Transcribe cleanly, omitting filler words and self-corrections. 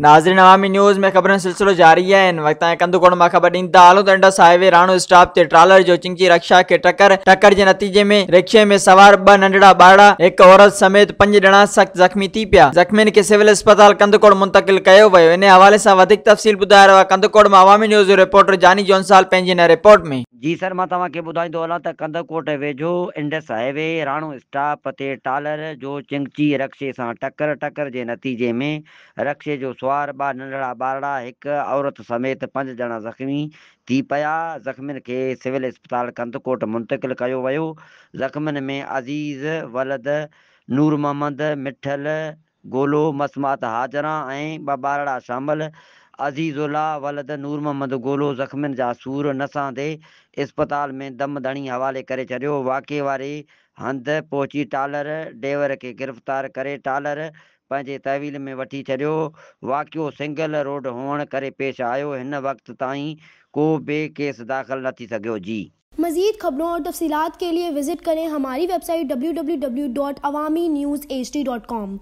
ناظرين عوامي نيوز ۾ خبرن جو سلسلو جاري آهي هن وقت تائين ڪنڌڪوٽ مان خبر ڏيندا هلون ته Indus high V Rano stop تي ٽرالر جو چنگچي رڪشا کي ٽڪر ٽڪر جي نتيجي ۾ رڪشي ۾ سوار ٻه ننڍڙا ٻارڙا هڪ عورت سميت پنج ڄڻا سخت زخمي ٿي پيا زخمين کي سول اسپتال ڪنڌڪوٽ منتقل ڪيو ويو انهي حوالي سان وڌيڪ تفصيل ٻڌائي رهيو آهي ڪنڌڪوٽ مان عوامي نيوز جو رپورٽر جاني جونسال پنهنجي هن رپورٽ ۾. جي سر مان توهان کي ٻڌائيندو هلان ته ڪنڌڪوٽ ويجهو Indus high V Rano stop تي ٽالر جو چنگچي رڪشي سان ٽڪر، ٽڪر جي نتيجي ۾ رڪشي جو سوار ٻه ننڍڙا ٻارڙا هڪ عورت سميت پنج ڄڻا زخمي ٿي پيا، زخمين کي سول اسپتال ڪنڌڪوٽ منتقل ڪيو ويو، زخمين ۾ عزيز ولد نور محمد، مٺل، گولو، مسمات هاجران ۽ ٻه ٻارڙا شامل، عزيز الله ولد نور محمد گولو زخمين جا سور نه سهندي اسپتال ۾ دم ڌڻي حوالي ڪري ڇڏيو، واقعي واري هنڌ پهچي ٽالر ڊيور کي گرفتار ڪري ٽالر پنهنجي تحويل ۾ وٺي ڇڏيو، واقعو سنگل روڊ هئڻ ڪري پيش آيو، هن وقت تائين ڪو به ڪيس داخل نه ٿي سگهيو، جي. मज़ीद खबरों और तफसीलात के लिए विज़िट करें हमारी वेबसाइट www.awamiNewsHD.com।